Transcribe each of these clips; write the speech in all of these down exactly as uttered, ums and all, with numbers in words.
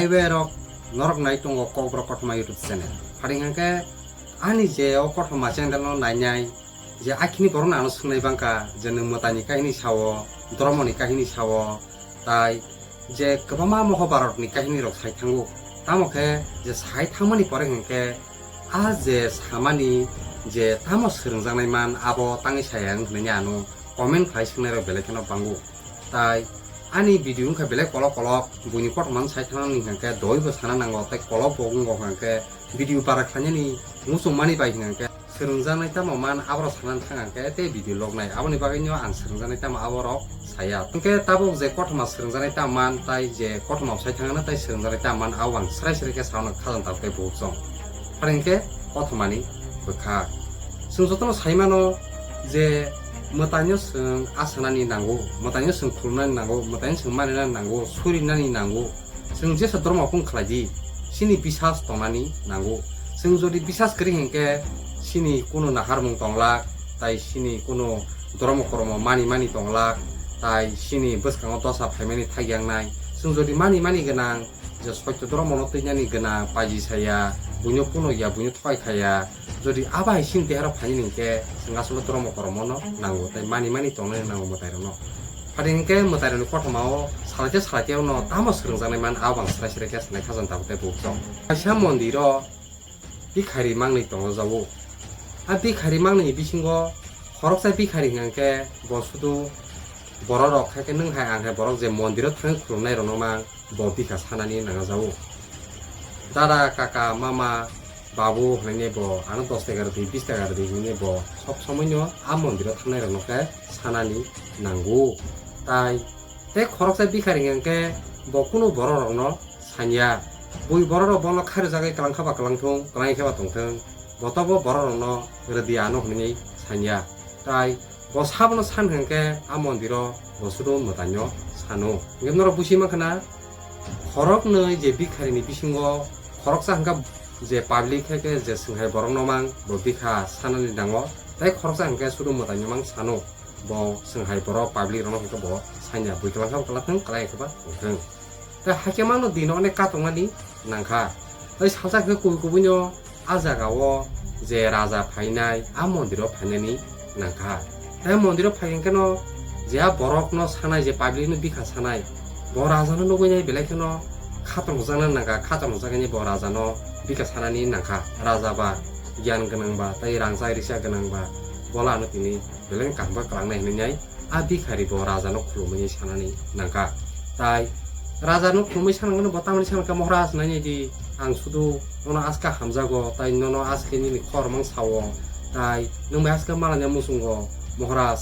Ebe rok norok nai tongo Kokborok Kothoma YouTube channel. Phari hwnkhe ani je o Kothoma channel no nainai je akhini borok no ano swngnai bangkha je nwng mwtai ni kahini sao, dhormo ni kahini sao, tai je kwbangma Mahabharat ni kahini rok sai thango. Tamo khe je sai thangmani pore hwnkhe a je samani je tamo swrwngjaknai man abo tangwi saya wng hwnwi ano comment khlai swngnai rok belai kheno bango. Tai ani video wngkha belai kolok kolok, buini kothoma no sai thangna ni hwnkhe doi bo sana nango, tai kolok bo wngo hwnkhe video bara khlainani muchung mani bai hwnkhe swrwngjaknai tamo man aborok sana thang hwnkhe tei video lognai, aboni bagwi no ang swrwngjaknai tamo aborok saya. Hwnkhe tabuk je kothoma swrwngjaknai tamo man tai je kothoma sai thangna tai swrwngjaknai tamo man abo ang srai srai khe sauna khajang tabuk tei buhuk chong. Phari hwnkhe kothoma ni bwkha. Chwng jotono sai mano je mwtaino chwng asanani nango, mwtaino chwng khulumnani nango, mwtaino chwng maninani nango, surinani nango. Chwng jesa dhormo phung khlai di, chini bisas tongnani nango. Chwng jodi bisas kwrwi hwnkhe chini kunu naharmung tonglak, tai chini kunu dhormo kormo mani mani tonglak, tai chini bwskango dosa phaimani thaiyangnai. Chwng jodi mani mani gwnang, je soito dhormono twinani gwnang, paji saya, buino kuno ya, buino thokai khaya, jodi abo hai chini deharok phainani hwnkhe chwng aswkno dhormo kormono nango, tai mani mani tongnani nango mwtairokno. Phari hwnkhe mwtairokni kothomao salaite salaite no tamo swrwngjaknai man abo ang srai srai khe sanai khajang tabuk tei buhuk chong. Kaisa mondiro bikhari mangnwi tongjago. A bikhari mangnwini bisingo khoroksa bikhari hwnkhe bo sudu bororok, hai khe nwng hai ang hai borok je mondiro thangwi khulumnairokno mang bo bikha sanani nangjago. Dada, kaka, mama, babu hwnwi bo ano dos taka rwdi, bis taka rwdi hwnwi bo sob somoino a mondiro thangnairokno khe sanani nango. Tai tei khoroksa bikhari hwnkhe bo kunu bororokno sanya. Bui bororok bono khairokjagwi kwlang kha ba kwlang thung, kwlangwi khe ba tong thung, bo tobo bororokno rwdi ano hwnwi sanya. Tai bo sabono san hwnkhe a mondiro bo sudu mwtaino sano. Hwnkhe norok busi mankha na, khoroknwi je bikharini bisingo khoroksa hwnkha je public hai khe je chwng hai borokno mang bo bikha sanani nango, tai khoroksa hwnkhe sudu mwtaino mang sano. Bo chwng hai borok public rokno hwnkhe bo sanya bui kwlang kha ba kwlang thung, kwlai khe ba tong thung. Tei hakhe mano dino onek katongnani nangkha. Tei salsa khe kubui kubuino a jagao je raja phainai, a mondiro phainani nangkha. Tei mondiro phai hwnkhe no je a borokno sanai, je publicno bikha sanai, bo rajano nugui nai belai kheno khatorjakna nangkha, khatorjaknai bo rajano bikha sanani nangkha. Raja ba, giyan gwnang ba, tei rangchak risa gwnang ba, bola ano tini belai kaham khe kwlangnai hinwi nai a bikhari bo rajano khulumwi sanani nangkha. Tai rajano khulumwi sanangmani bo tamni sanangkha, "Moharaj, nainai di, ang sudu nono aska hamjago, tai nono aske nini khormang sao, tai nwng bai aska malanya muchungo, Moharaj,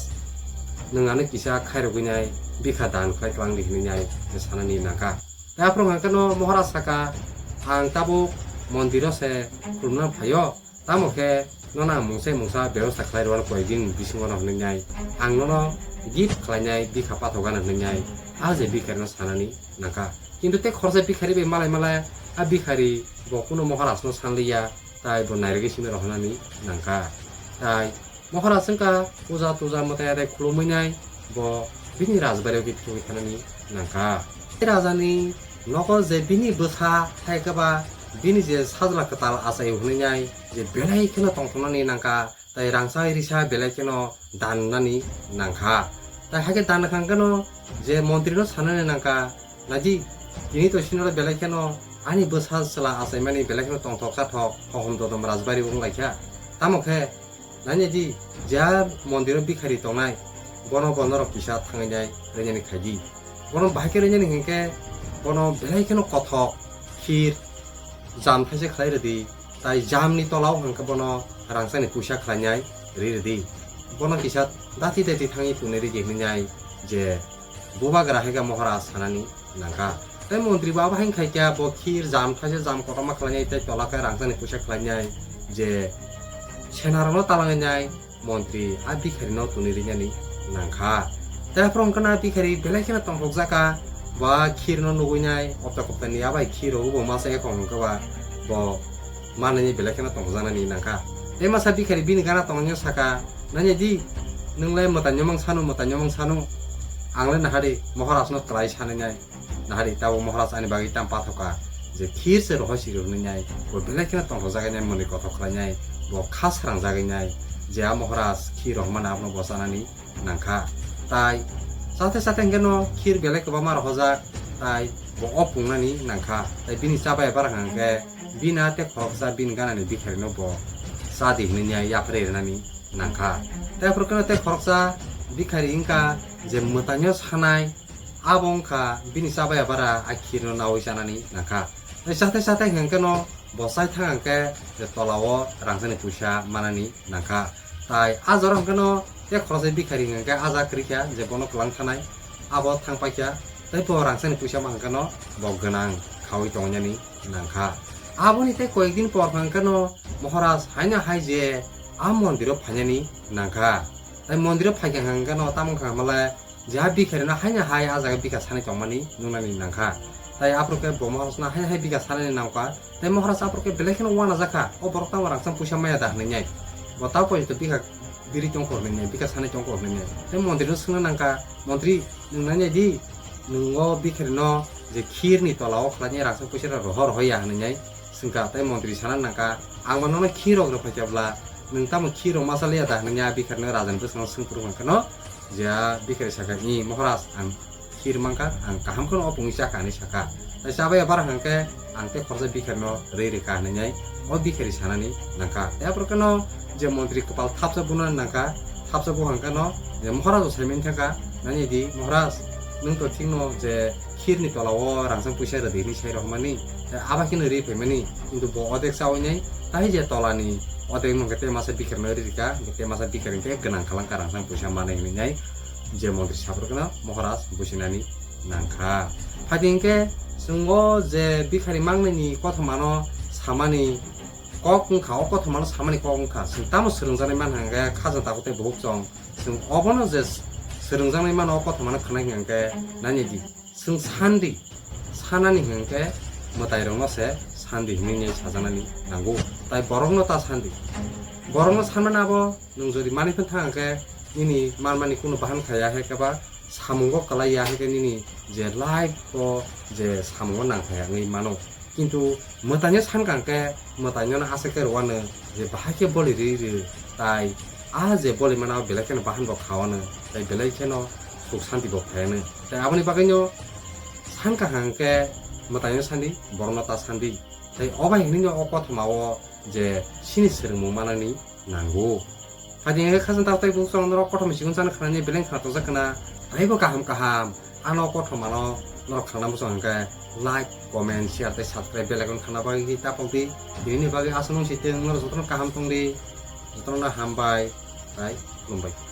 nwng ano kisa khairogwi nai bikha dan khlai kwlang di," hinwi nai sanani nangkha. Tai aphuru hwnkhe no Moharaj saka, "Ang tabuk mondiro se khulumna phaio." Tamo khe nono ang mungsa mungsa bebosta khlai rwna koi din bisingo no hwnwi nai, ang nono gift khlainai bikha pathogana hwnwi nai, a je bikharino sanani nangkha. Kintu tei khoroksa bikhari bai malai malai a bikhari bo kuno Moharajno sanliya, tai bo nairwgwi simi rohornani nangkha. Tai Moharaj wngkha puja tuja mwtai atai khulumwi nai, bo bini rajbari o khe thwngwi thanani nangkha. Tei rajani nogo je bini bwsa hai khe ba bini je sajla kwtal achai hwnwi nai je belai kheno tongthoknani nangkha, tai rangchak risa belai kheno dan nani nangkha. Tai hai khe dan khang kheno je montri no sanani nangkha, "Naidi, tini to sino belai kheno ani bwsa chwla achaimani belai kheno tongthok chathok, hohom dodom rajbari wng laikha. Tamo khe nainai di, je a mondiro bikhari tongnai, bono bo norok kisa thangwi nai rwnani khai di. Bono bahai khe rwnani hwnkhe bono belai kheno kothok, khir, jam thaisa khlai rwdi, tai jamni tolao hwnkhe bono rangchakni puisa khlainai ri rwdi. Bono kisa dati dati thangwi tonwi rwdi," hwnwi nai je bubagra hai khe Moharaj sanani nangkha. Tei montri bo abo hai khai khe bo khir jam thaisa jam kotorma khlainai tei tola khe rangchakni puisa khlainai je senarokno talangwi nai montri a bikharino tuni rinani nangkha. Tei aphuru hwnkhe na bikhari belai kheno tongthokjak kha, ba khirno nugui nai, opta kopta ni abai khir rogo bo masa ekhong hwnkhe ba bo manani belai kheno tongthokjaknani nangkha. Tei masa bikhari bini gana tongnaino saka, "Nainai di, nwng le mwtai nyomang sanu, mwtai nyomang sanu, ang le nahari Moharajno kwlai sanai nai." Nahari, tabuk Moharaj ani bagwi tam pathok kha. je khir se rohoi siri hwnwi nai, bo belai kheno tongthokjagwi nai, mwnwi kothok khlai nai, bo kha srangjagwi nai, je a Moharaj khir rohormani abono bo chanani nangkha. Tai chate chate hwnkhe no khir belai kwbangma rohojak, tai bo o pungnani nangkha. Tai bini chabai bara hwnkhe bini a tei khoroksa bini ganani bikharino bo chadi hwnwi nai yapharwi rwnani nangkha. Tai aphuru kheno tei khoroksa bikhari wngkha je mwtaino sanai, abo wngkha bini chabai bara a khirno naui chanani nangkha. Tai chate chate hwnkhe no bo chai thang hwnkhe je tolao rangchakni puisa manani nangkha. Tai a jora hwnkhe no tei khoroksa bikhari hwnkhe a ja kwrwikha je bono kwlang thanai, abo thang paikha. Tai bo rangchakni puisa ma hwnkhe no bo gwnang khaui tongnani nangkha. Aboni tei koyek din por hwnkhe no Moharaj haino hai je a mondiro phainani nangkha. Tai mondiro phaikha hwnkhe no tamo wngkha hwnle je a bikharino haino hai a jaga bikha sanai tongmani nungnani nangkha. Tai aphuru khe bo Moharajno haino hai bikha sanani nangkha. Tai Moharaj aphuru khe belai kheno uanajakha, o borok tamo rangchak puisa maya da hwnwi nai. Bo ta porjonto bikha biri tongkha hwnwi nai, bikha sanai tongkha hwnwi nai. Tai montrino swngna nangkha, "Montri, nwng nai nai di, nwng o bikharino je khirni tolao khlainai rangchak puisa rok rohor rohor ya," hwnwi nai swngkha. Tai montri sana nangkha, "Ang bo nono khir rok rw phaikha bwla, nwng tamo khir rok masa liya da?" hwnwi a bikharino rajani bwskango swng phuru hwnkheno, je a bikhari sakha, "I Moharaj, ang khir mankha, ang kaham kheno opungwi chakha," hinwi sakha. Tai chabai bara hwnkhe, "Ang tei khoroksa bikharino rwi rwkha," hinwi nai o bikhari sanani nangkha. Tai aphuru kheno je montri kwpal thapsa buno nangkha, thapsa bu hwnkhe no je Moharaj bo saimani thangkha, "Nai nai di Moharaj, nwng to thikno je khirni tolao rangchak puisa rwdi hinwi sai rohormani, tai abo kheno rwi phaimani, kintu bo odek chaui nai, tai je tolani odek nwng khe tei masa bikharino rwi rwkha, hwnkhe tei masa bikhari hwnkhe gwnang khalangkha rangchak puisa manwi," hinwi nai je montri saphuru kheno Moharaj businani nangkha. Phaidi hwnkhe chwng o je bikhari mangnaini kothomano samani kok wngkha, o kothomano samani kok wngkha. Chwng tamo swrwngjaknai mankha hwnkhe khajang tabuk tei buhuk chong. Chwng obono je swrwngjaknai mano o kothomano khwnai hwnkhe nai nai di. Chwng sandi, sanani hwnkhe mwtairokno se sandi hinwi nai sajaknani nango. Tai borokno ta sandi. Borokno sanmani abo nwng jodi manwi phano thang hwnkhe nini manmani kunu bahan khaya hai khe ba samungo kwlai ya hai khe nini je life o je samungo nang phai wngwi mano. Kintu mwtaino sankha hwnkhe mwtaino no aswk khe rwano je bahai khe boli rwi rw, tai a je boli mana belai kheno bahan bo khawano, tai belai kheno suk santi bo phaiano. Tai aboni bagwino sankha hwnkhe mwtaino sandi, borokno ta sandi. Tai obai hinwi no o kothoma o je sini swrwngmung manani nango. Phaidi hwnkhe khajang tabuk tei buhuk chwng norok kothoma sikon chana khnani beleng khna tongjak khna, taibo kaham kaham ano kothomano norok khangna muchung hwnkhe like, comment, share tei subscribe bell icon khangna bagwi tapok di. Tinini bagwi aswk nung si tei norok jotono kaham tong di, jotono hambai tai khulumbai.